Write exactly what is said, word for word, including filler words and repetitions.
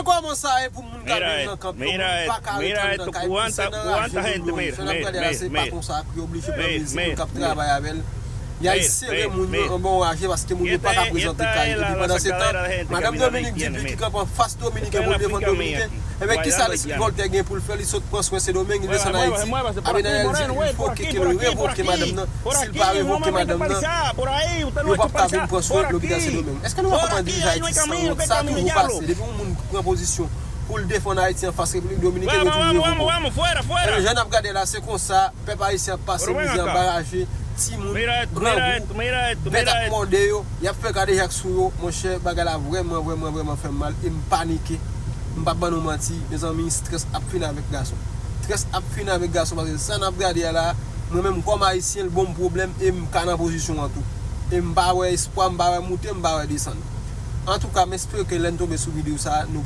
Kòman sa ye pou moun ka viv nan kanpe, moun pa ka retounen nan kay, moun se nan raje moun yo ye. Jan n ap gade la, se patwon sa ki oblije pran mezi moun k ap travay avè l. Y al sere moun yo anba yon raje paske moun yo pa ka prezante kay. Epi pandan se tan, madanm Dominik di li ki kanpe anfas Dominiken pou l defann Dominiken. Ebyen, kisa Lespri Vòltè gen pou l fè? Li sot pran swen Sendomeng, li desann Ayiti. Abinader di, il faut que, que l revoke madanm nan. Si l pa revoke madanm nan, yo p ap ka vin pran swen lopital Sendomeng. Èske nou pa konprann dirije Ayiti sanwont? Sa toujou pase. Depi yon moun pran pozisyon pou l defann Ayiti anfas Repiblik Dominikèn, yo toujou revoke w. Ebyen, jan n ap gade la, se konsa pèp ayisyen ap pase mizè anba raje, timoun, grangou, bèt ap mòde yo, y ap fè kadejak sou yo. Monchè, bagay la vrèman, vrèman, vrèman fè m mal e m panike. M p ap ban nou manti, mezanmi, strès ap fini avèk gason. Strès ap fini avèk gason paske sa n ap gade a la, mwen menm kòm ayisyen, l ban m pwoblèm e m ka nan pozisyon an tou. E m pa wè espwa, m pa wè moute, m pa wè desann. Antouka, m espere ke lè n tonbe sou videyo sa a, nou